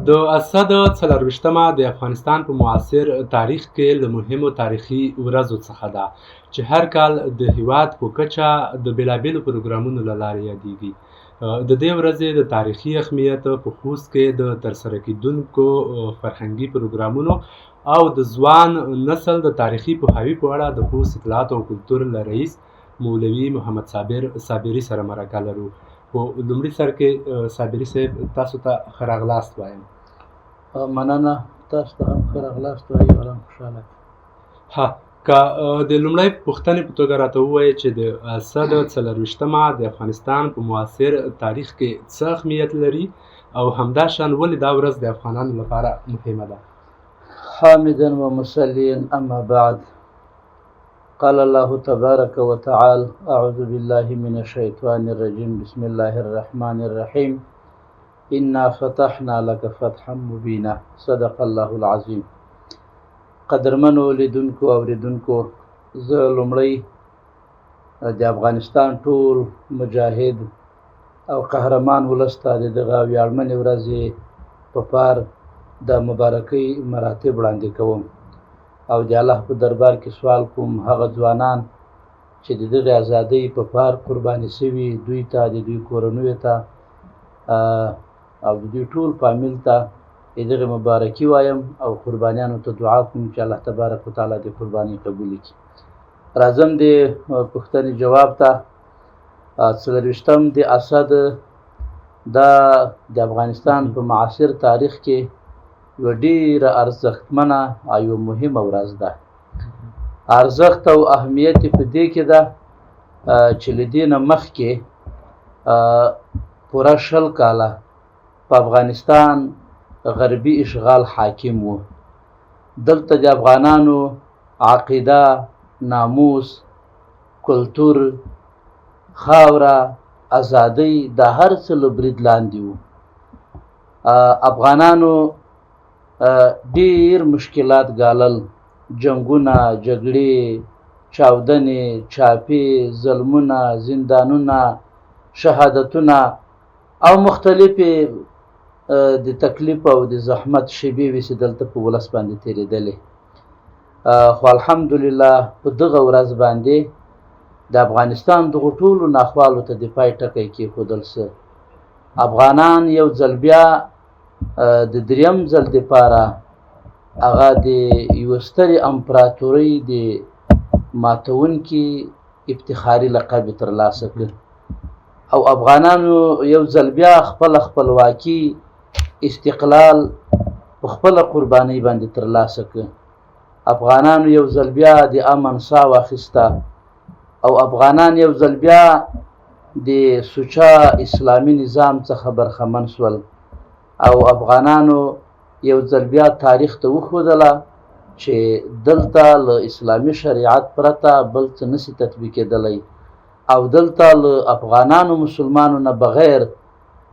د اسد 24مه د افغانستان په معاصر تاریخ کې له مهمو تاریخي ورځو څخه ده چې هر کال د هیواد په کچه د بېلابېلو پروګرامونو له لارې یادېږي. د دې ورځې د تاریخي اهمیت، په خوست کې د ترسره کېدونکو فرهنګي پروګرامونو او د ځوان نسل د تاریخي پوهاوي په اړه د خوست اطلاعاتو او کلتور له رئیس مولوي محمد صابر صابري سره مرکه لرو. په لومړي سر کې صابري صاحب تاسو ته ښه راغلاست وایم. مننه، تاسو ته هم ښه راغلاست وایم، الله خوشحاله. ها، که د لومړۍ پوښتنې په توګه راته ووایې چې د اسد 24مه د افغانستان په معاصر تاریخ کې څه اهمیت لري او همداشان ولې دا ورځ د افغانانو لپاره مهمه ده؟ حامدا ومصليا، اما بعد، قال الله تبارك وتعالى: أعوذ بالله من الشيطان الرجيم، بسم الله الرحمن الرحيم، إنا فتحنا لك فتحا مبينا، صدق الله العظيم. قدرمنو لیدونکو اوریدونکو، زه لومړی د افغانستان ټول مجاهد او قهرمان ولس ته د دغه ویاړمنې ورځې په پار د مبارکۍ مراتب وړاندې کوم او د الله په دربار کې سوال کوم هغه ځوانان چې د دغې ازادۍ په پار قرباني سوي، دوی ته، د دوی کورنیو ته او د دوی ټول فامیل ته د دغې مبارکي وایم او قربانیانو ته دعا کوم چې الله تبارک وتعالی د قرباني قبولې کړي. راځم د پوښتنې جواب ته. 24 د اسد دا د افغانستان په معاصر تاریخ کې یوه ډېره ارزښتمنه او یوه مهمه ورځ ده. ارزښت او اهمیت یې په دې کې ده چې له دې نه مخکې پوره 20 کاله په افغانستان غربي اشغال حاکم و. دلته د افغانانو عقیده، ناموس، کلتور، خاوره، ازادۍ دا هر څه له برید لاندې وو. افغانانو ډیر مشکلات ګالل، جنګونه، جګړې، چاودنې، چاپې، ظلمونه، زندانونه، شهادتونه او مختلفې د تکلیف او د زحمت شیبې وې چې دلته په ولس باندې تېرېدلې. خو الحمدلله په دغه ورځ باندې د افغانستان دغو ټولو ناخوالو ته د پای ټکی کېښودل سو. افغانان یو ځل بیا د دریم ځل دپاره هغه د یوه سترې امپراتورۍ د ماتونکي افتخاري لقب یې ترلاسه کړ او افغانانو یو ځل بیا خپله خپلواکي، استقلال په خپله قربانۍ باندې ترلاسه کړ. افغانانو یو ځل بیا د امن ساه واخیسته او افغانان یو ځل بیا د سوچه اسلامي نظام څخه برخمن سول او افغانانو یو ځل بیا تاریخ ته وښودله چې دلته له اسلامي شریعت پرته بل څه نسي تطبیقېدلی او دلته له افغانانو مسلمانو نه بغیر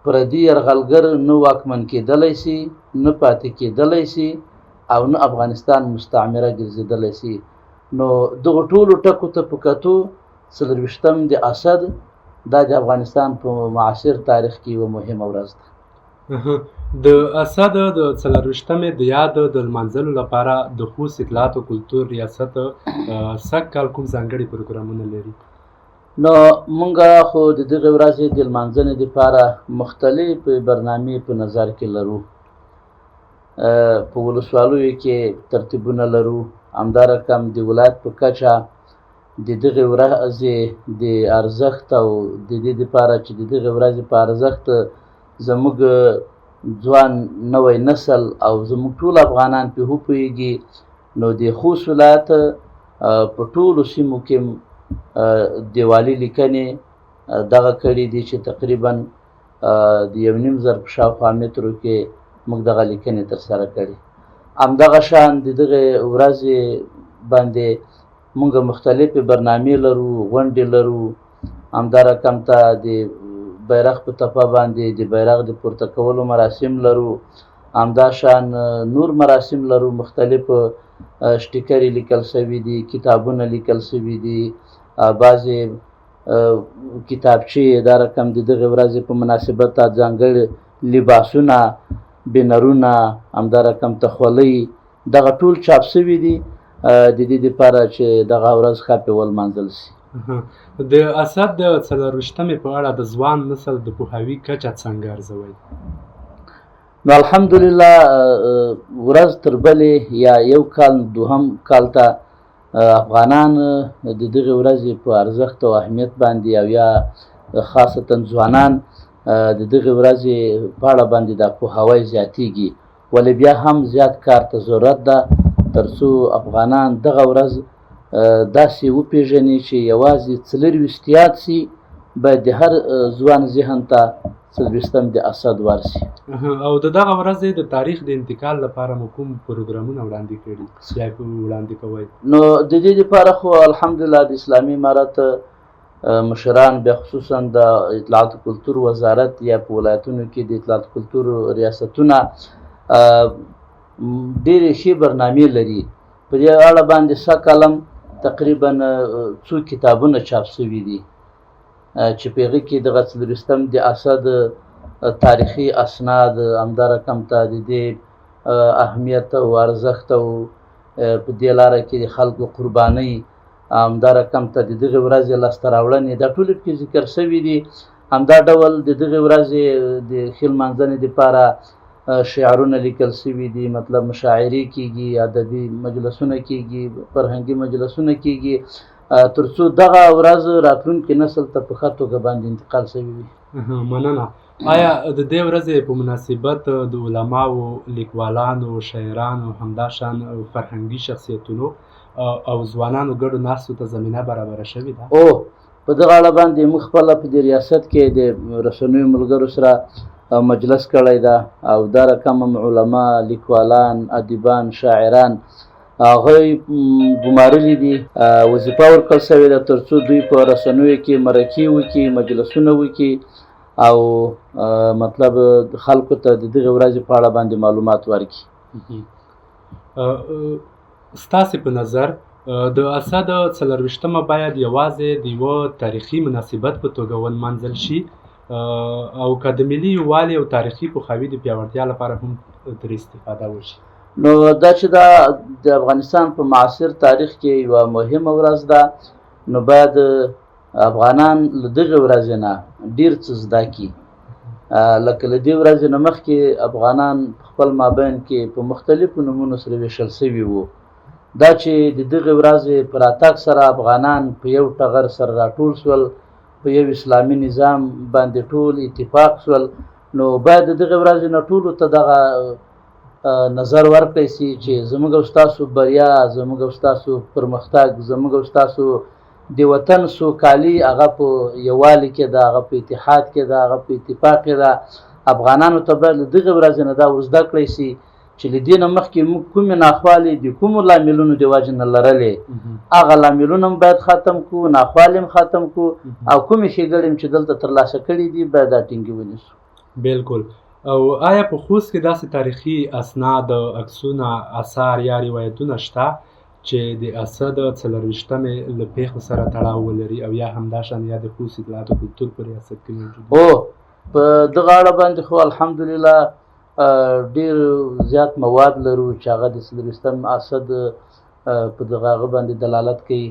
پردي یرغلګر نه واکمن کېدلی سي، نه پاتې کېدلی سي او نه افغانستان مستعمره ګرځېدلی سي. نو دغو ټولو ټکو ته په کتو 24 د اسد دا د افغانستان په معاصر تاریخ کې یوه مهمه ورځ ده. د اسد د 24مې د یاد د لمانځلو لپاره د خوست اطلاعاتو کلتور ریاست سږ کال کوم ځانګړي پروګرامونه لري؟ نو مونږ خو د دغې ورځې د لمانځنې دپاره مختلفې برنامې په نظر کې لرو. په ولسوالیو کې ترتیبونه لرو، همدا رقم د ولایت په کچه د دغې ورځې د ارزښت او د دې دپاره چې د دغې ورځې په ارزښت زموږ ځوان نوی نسل او زموږ ټول افغانان پرې وپوهېږي، نو د خوست ولایت په ټولو سیمو کې دیوالي لیکنې دغه کړي دي چې تقریبا د 1500 په شاوخوا مترو کې موږ دغه لیکنې ترسره کړي. همدغه شان د دغې ورځې باندې موږ مختلفې برنامې لرو، غونډې لرو. همدا رقم ته د بیرغ په تپه باندې د بیرغ د پورته کولو مراسم لرو، همدا شان نور مراسم لرو، مختلف سټیکرې لیکل شوي دي، کتابونه لیکل شوي دي، بعضې کتابچې دا رقم د دغې ورځې په مناسبت ځانګړي لباسونه بینرونه، همدا رقم ته خولۍ، دغه ټول چاپ شوي دي د دې دپاره چې دغه ورځ ښه پرې ولمانځل شي. د اسد د 24مې په اړه د ځوان نسل د پوهاوي کچه څنګه ارزوئ؟ نو الحمدلله ورځ تر بلې یا یو کال دوهم کال ته افغانان د دغې ورځې په ارزښت او اهمیت باندې او یا خاصتا ځوانان د دغې ورځې په اړه باندې دا پوهاوی زیاتیږي، ولې بیا هم زیات کار ته ضرورت ده ترڅو افغانان دغه ورځ داسې وپیژني چې یوازې 24 یاد سي، باید د هر ځوان ذهن ته 24 د اسد ورسي. او د دغه ورځې د تاریخ د انتقال لپاره مو کوم پروګرامونه وړاندې کړي یا وړاندې کوئ؟ نو د دې لپاره خو الحمدلله د اسلامي امارت مشران بیا خصوصا د اطلاعات کلتور وزارت یا په ولایتونو کې د اطلاعات کلتور ریاستونه ډېرې ښې برنامې لري. په دې اړه باندې سږ کال هم تقریبا څو کتابونه چاپ شوي دي چې په هغه کې دغه 24 د اسد تاریخي اسناد، همدا رقم ته د دې اهمیت او ارزښت او په دې لاره کې د خلکو قربانۍ، همدا رقم ته د دغې ورځې لاسته راوړنې، دا ټولې پکې ذکر شوي دي. همدا ډول د دغې ورځې د ښې لمانځنې دپاره شعرونه لیکل شوي دي، مطلب مشاعرې کیږي، ادبي مجلسونه کیږي، فرهنګي مجلسونه کیږي، ترڅو دغه ورځ راتلونکي نسل ته په ښه توګه باندې انتقال شوي وي. مننه. آیا د دې ورځې په مناسبت د علماو، لیکوالانو، شاعرانو، همداشان فرهنګي شخصیتونو او ځوانانو ګډو ناستو ته زمینه برابره شوې ده؟ او په دغه اړه باندې موږ خپله په دې ریاست کې د رسنیو ملګرو سره مجلس کړی ده او دا رقم هم علما، لیکوالان، ادیبان، شاعران هغوی ګمارلي دي، وظیفه ورکړل شوې ده ترڅو دوی په رسنیو کې مرکې وکړي، مجلسونه وکړي او مطلب خلکو ته د دغې ورځې په اړه باندې معلومات ورکړي. ستاسې په نظر د اسد 24مه باید یوازې د یوه تاریخي مناسبت په توګه ونمانځل شي او که د ملي یووالي او تاریخي پوهاوي د پیاوړتیا لپاره هم ترې استفاده وشي؟ نو دا چې دا د افغانستان په معاصر تاریخ کې یوه مهمه ورځ ده، نو باید افغانان له دغې ورځې نه ډېر څه زده کړي. لکه له دې ورځې نه مخکې افغانان په خپل مابین کې په مختلفو نومونو سره ویشل شوي وو. دا چې د دغې ورځې په راتګ سره افغانان په یو ټغر سره راټول شول، په یو اسلامي نظام باندې ټول اتفاق شول، نو باید د دغې ورځې نه ټولو ته دغه نظر ورکړی سي چې زموږ او ستاسو بریا، زموږ او ستاسو پرمختګ، زموږ او ستاسو د وطن سوکالي هغه په یووالي کې ده، هغه په اتحاد کې ده، هغه په اتفاق کې ده. افغانانو ته باید له دغې ورځې نه دا ور زده کړی سي چې له دې نه مخکې موږ کومې ناخوالې د کومو لاملونو د وجې نه لرلې، هغه لاملونه هم باید ختم کړو، ناخوالې هم ختم کړو او کومې ښېګڼې هم چې دلته ترلاسه کړې دي باید دا ټینګې ونیسو. بالکل. او آیا په خوست کې داسې تاریخي اسناد، عکسونه، اثار یا روایتونه شته چې د اسد 24مې له پېښو سره تړاو ولري او یا همداشان یا د خوست اطلاعاتو کلتور په ریاست کې موجود؟ هو، په دغه اړه باندې خو الحمدلله ډېر زیات مواد لرو چې هغه د 24 اسد په دغه هغه باندې دلالت کوي.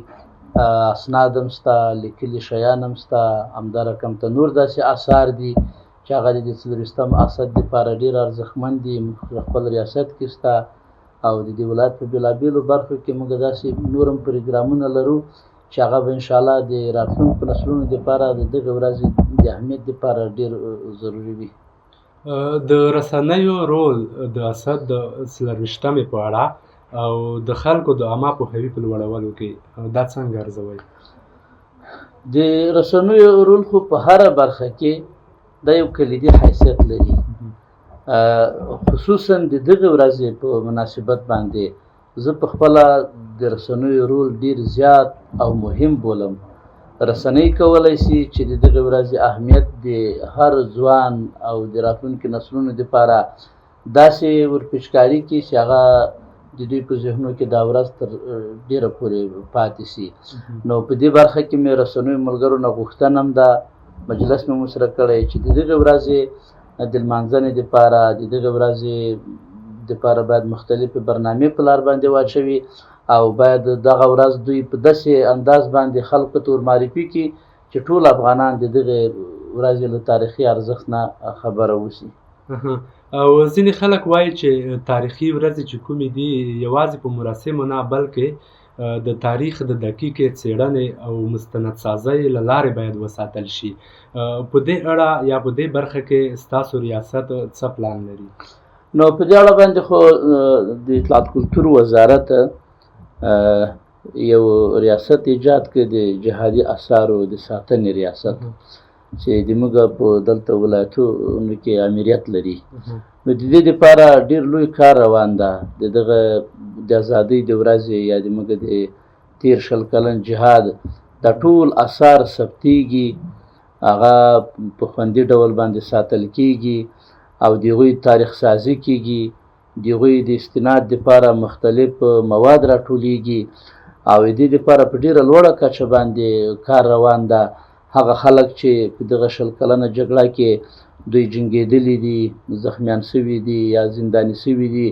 اسناد هم شته، لیکلي شیان هم شته، همدا رقم ته نور داسې اثار دي چې هغه د 24 اسد دپاره ډېر ارزښتمن دي، موږ خپل ریاست کې شته او د دې ولایت په بېلابېلو برخو کې موږ داسې نور هم پروګرامونه لرو چې هغه به انشاءالله د راتلونکو نسلونو دپاره د دغې ورځې د اهمیت دپاره ډېر ضروري وي. د رسنیو رول د اسد د 24مې په اړه او د خلکو د عامه پوهاوي په لوړولو کې دا څنګه ارزوئ؟ د رسنیو رول خو په هره برخه کې دا یو کلیدي حیثیت لري، خصوصا د دغې ورځې په مناسبت باندې زه په خپله د رسنیو رول ډیر زیات او مهم بولم. رسنۍ کولی شي چې د دغې ورځې اهمیت د هر ځوان او د راتلونکي نسلونو دپاره داسې ورپېچکاري کړي چې هغه د دوی په ذهنو کې دا ورځ تر ډېره پورې پاتې شي. نو په دې برخه کې مې رسنیو ملګرو نه غوښتنه هم ده، مجلس مې مو سره کړی چې د دغې ورځې د لمانځنې دپاره، د دغې ورځې دپاره باید مختلفې برنامې په لار باندې واچوي او باید دغه ورځ دوی په داسې انداز باندې خلکو ته ورمعرفي کړي چې ټول افغانان د دغې ورځې له تاریخي ارزښت نه خبره اوسي. او ځینې خلک وایي چې تاریخي ورځې چې کومې دي یوازې په مراسمو نه، بلکې د تاریخ د دقیقې څېړنې او مستندسازۍ له لارې باید وساتل شي. په دې اړه یا په دې برخه کې ستاسو ریاست څه پلان لري؟ نو په دې اړه باندې خو د اطلاعات کلتور وزارت یو ریاست ایجاد کړ، د جهادي اثارو د ساتنې ریاست، چې د موږ په دلته ولایتونو کې امریت لري. نو د دې لپاره ډېر لوی کار روان ده. د دغه د ازادۍ د ورځې یا د موږ د تېر 20 کلن جهاد دا ټول اثار ثبتېږي، هغه په خوندي ډول باندې ساتل کېږي او د هغوی تاریخ سازي کېږي، د هغوی د استناد دپاره مختلف مواد راټولېږي او د دې دپاره په ډېره لوړه کچه باندې کار روان ده. هغه خلک چې په دغه 20 کلنه جګړه کې دوی جنګېدلي دي، زخمیان سوي دي یا زنداني سوي دي،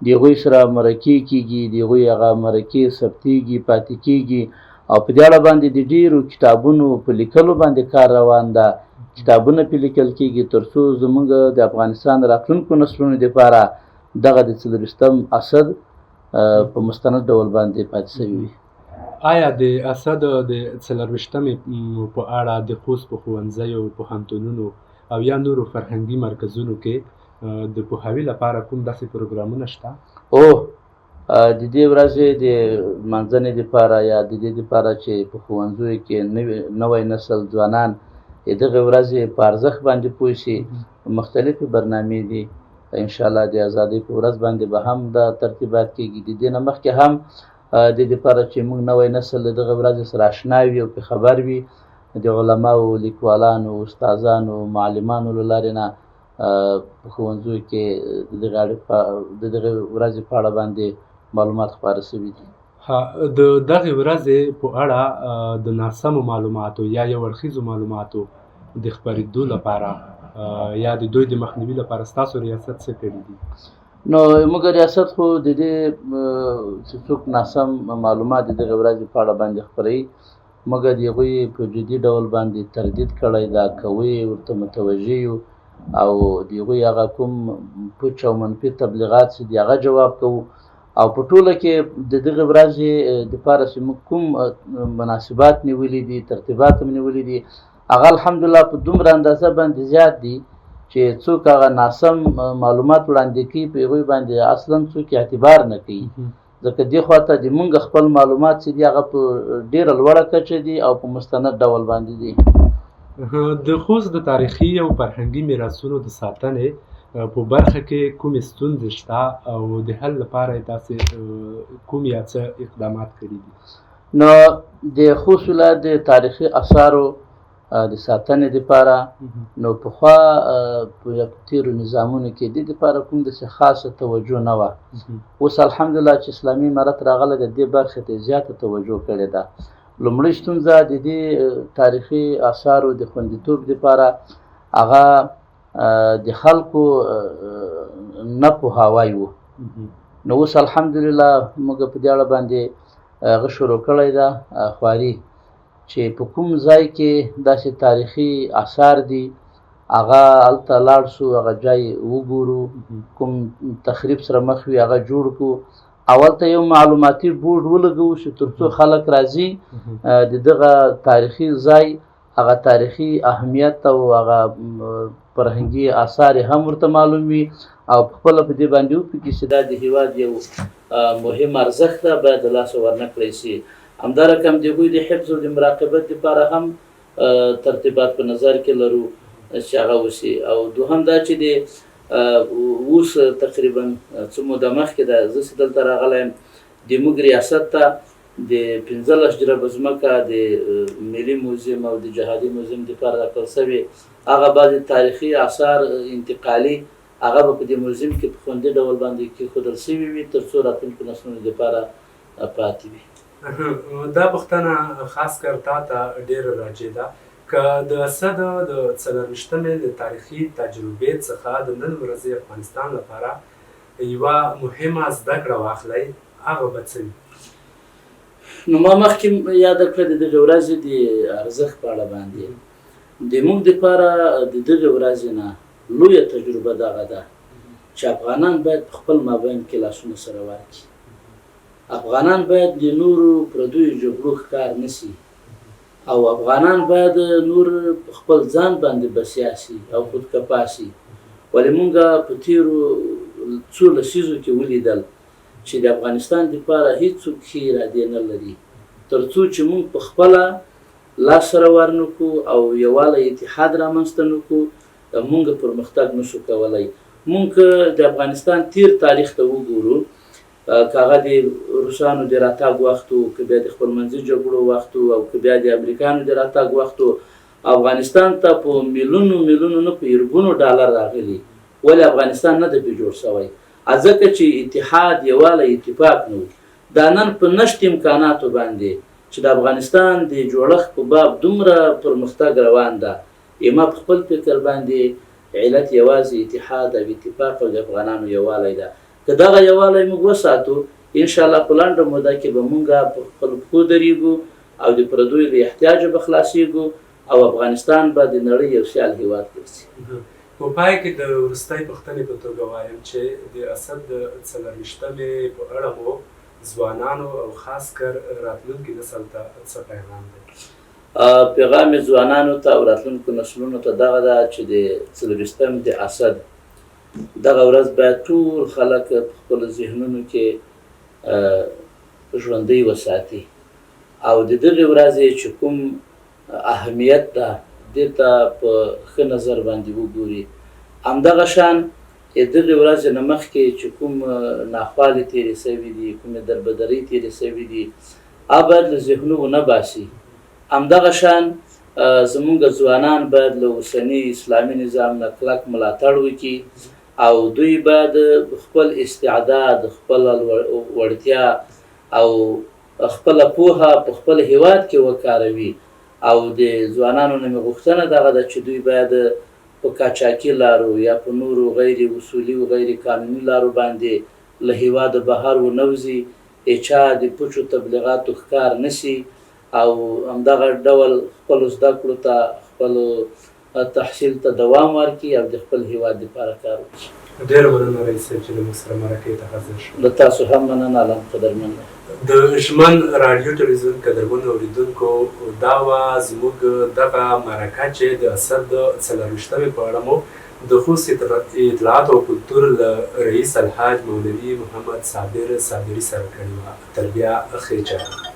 د هغوی سره مرکې کېږي، د هغوی هغه مرکې ثبتېږي، پاتې کېږي او په دې اړه باندې د ډېرو کتابونو په لیکلو باندې کار روان ده. کتابونه پرې لیکل کېږي تر څو زموږ د افغانستان راتلونکو نسلونو دپاره دغه د 24 اسد په مستند ډول باندې پاتې سوي وي. آیا د اسد د 24 په اړه د خوست په ښوونځیو، پوهنتونونو او یا نورو فرهنګي مرکزونو کې د پوهاوي لپاره کوم داسې پروګرامونه شته؟ د دې ورځې د لمانځنې دپاره یا د دې دپاره چې په ښوونځیو کې نوی نسل ځوانان د دغې ورځې په ارزښت باندې پوه شي، مختلفې برنامې دي. انشاءالله د ازادۍ په ورځ باندې به هم دا ترتیبات کېږي. د دې نه مخکې هم د دې دپاره چې موږ نوی نسل له دغې ورځې سره اشنا وي او پرې خبر وي، د علماو، لیکوالانو، استادانو، معلمانو له لارې نه په ښوونځیو کې د دغې ورځې په اړه باندې معلومات خپاره سوي دي. د دغې ورځې په اړه د ناسمو معلوماتو یا یو اړخیزو معلوماتو د خپرېدو لپاره یا د دوی د مخنیوي لپاره ستاسو ریاست څه کړي دي؟ نو موږ ریاست خو د دې چې څوک ناسم معلومات د دغې ورځې په اړه باندې خپروي، موږ د هغوی په جدي ډول باندې تردید کړی دا، کوي ورته متوجه یو او د هغوی هغه کوم پوچ او منفي تبلیغات چې دي هغه جواب کوو. او په ټوله کې د دغې ورځې دپاره چې موږ کوم مناسبات نیولي دي، ترتیبات هم نیولي دي، هغه الحمدلله په دومره اندازه باندې زیات دي چې څوک هغه ناسم معلومات وړاندې کوي په هغوی باندې اصلا څوک اعتبار نه کوي، ځکه دې خوا ته د موږ خپل معلومات چې دي هغه په ډېره لوړه کچه دي او په مستند ډول باندې دي. د خوست د تاریخي او فرهنګي میراثونو د ساتنې په برخه کې کومې ستونزې شته او د حل لپاره یې تاسې کوم یا څه اقدامات کړي دي؟ نو د خوست ولایت د تاریخي اثارو د ساتنې دپاره نو پخوا په تېرو نظامونو کې دې دپاره کوم داسې خاصه توجه نه وه. اوس الحمدلله چې اسلامي امارت راغلی د دې برخې ته زیاته توجه کړې ده. لومړۍ ستونزه د دې تاریخي اثارو د خوندیتوب دپاره هغه د خلکو نه پوهاوی و. نو اوس الحمدلله موږ په دې اړه باندې هغه شروع کړی ده خواري چې په کوم ځای کې داسې تاریخي اثار دي هغه هلته لاړ سو، هغه ځای وګورو، کوم تخریب سره مخ وي هغه جوړ کړو او هلته یو معلوماتي بورډ ولګوو چې تر څو خلک راځي د دغه تاریخي ځای هغه تاریخي اهمیت او هغه فرهنګي آثار هم ورته معلوم وي او خپله په دې باندې وپوهېږي چې دا د هېواد یو مهم ارزښت ده، باید د لاسه ورنه کړی شي. همدا رقم د هغوی د حفظ او د مراقبت دپاره هم ترتیبات په نظر کې لرو چې هغه وشي. او دوهم دا چې د اوس تقریبا څه موده مخکې ده زه چې دلته راغلی یم، د موږ ریاست ته د 15 جربه ځمکه د ملي موزیم او د جهادي موزیم دپاره راکړل شوې، هغه بعضې تاریخي آثار انتقالي هغه به په دې موزیم کې په خوندي ډول باندې کېښودل شوي وي تر څو راتلونکو نسلونو دپاره پاتې وي. دا پوښتنه خاص کر تا ته ډېره راجع ده. که د اسد د 24مې له تاریخي تجربې څخه د نن ورځې افغانستان لپاره یوه مهمه زده کړه واخلئ، هغه به څه وي؟ نو ما مخکې یاده کړه د دغې ورځې د ارزښت په اړه باندې. د موږ دپاره د دغې ورځې نه لویه تجربه دغه ده چې افغانان باید په خپل مابین کې لاسونه سره ورکړي. افغانان باید د نورو پردیو جګړو ښکار نه سي او افغانان باید نور په خپل ځان باندې بسیا سي او خودکفا سي. ولې مونږ په تیرو څو لسیزو کې ولیدل چې د افغانستان دپاره هیڅوک ښې ارادې نه لري، تر څو چې مونږ په خپله لاس سره ورنه کړو او یووالی اتحاد رامنځته نه کړو، مونږ پرمختګ نشو کولی. مونږ که د افغانستان تیر تاریخ ته وګورو، که هغه د روسانو د راتګ وخت و، که بیا د خپلمنځي جګړو وخت و، او که بیا د امریکایانو د راتګ وخت و، افغانستان ته په میلیونو میلیونو نه په اربونو ډالر راغلي، ولې افغانستان نه دی پرې جوړ شوی؟ ځکه چې اتحاد، یووالی، اتفاق نه و. دا نن په نشت امکاناتو باندې چې د افغانستان د جوړښت په باب دومره پرمختګ روان ده، ما په خپل فکر باندې علت یوازې اتحاد او اتفاق او د افغانانو یووالی ده. که دغه یووالی موږ وساتو، انشاءالله په لنډه موده کې به موږ په خپلو پښو درېږو او د پردیو له احتیاجه به خلاصېږو او افغانستان به د نړۍ یو سیال هیواد ګرځي. په پای کې د وروستۍ پوښتنې په توګه وایم چې د اسد د 24مې په اړه مو ځوانانو او خاص کر راتلونکي نسل ته څه پیغام دی؟ پیغام مې ځوانانو ته او راتلونکو نسلونو ته دغه ده چې د 24 د اسد دغه ورځ باید ټول خلک په خپلو ذهنونو کې ژوندۍ وساتي او د دغې ورځې چې کوم اهمیت ده دې ته په ښه نظر باندې وګوري. همدغه شان دغې ورځې نه مخکې چې کوم ناخوالې تېرې سوې دي، کومې دربدرۍ تېرې سوې دي، هغه باید له ذهنو ونه باسي. همدغه شان زمونږ ځوانان باید له اوسني اسلامي نظام نه کلک ملاتړ وکړي او دوی باید خپل استعداد، خپله وړتیا او خپله پوهه په خپل هیواد کې وکاروي. او د ځوانانو نه مې غوښتنه دغه ده چې دوی باید په قاچاقي لارو یا په نورو غیر اصولي او غیر قانوني لارو باندې له هیواده بهر ونه وځي، چا د پوچو تبلیغاتو ښکار نه سي او همدغه ډول خپلو زده کړو ته، خپلو تحصیل ته دوام ورکړي او د خپل هیواد دپاره کار وکړي. ډېره مننه رئیس صاحب چې له موږ سره مرکې ته حاضر شو. له تاسو هم مننه، الله مو قدرمن لره. د ژمن راډیو ټلویزیون قدرمنو اورېدونکو، دا وه زموږ دغه مرکه چې د اسد د 24مې په اړه مو د خوست اطلاعات او کلتور له رئیس الحاج مولوي محمد صابر صابري سره کړې وه. تر بیا ښې چارې.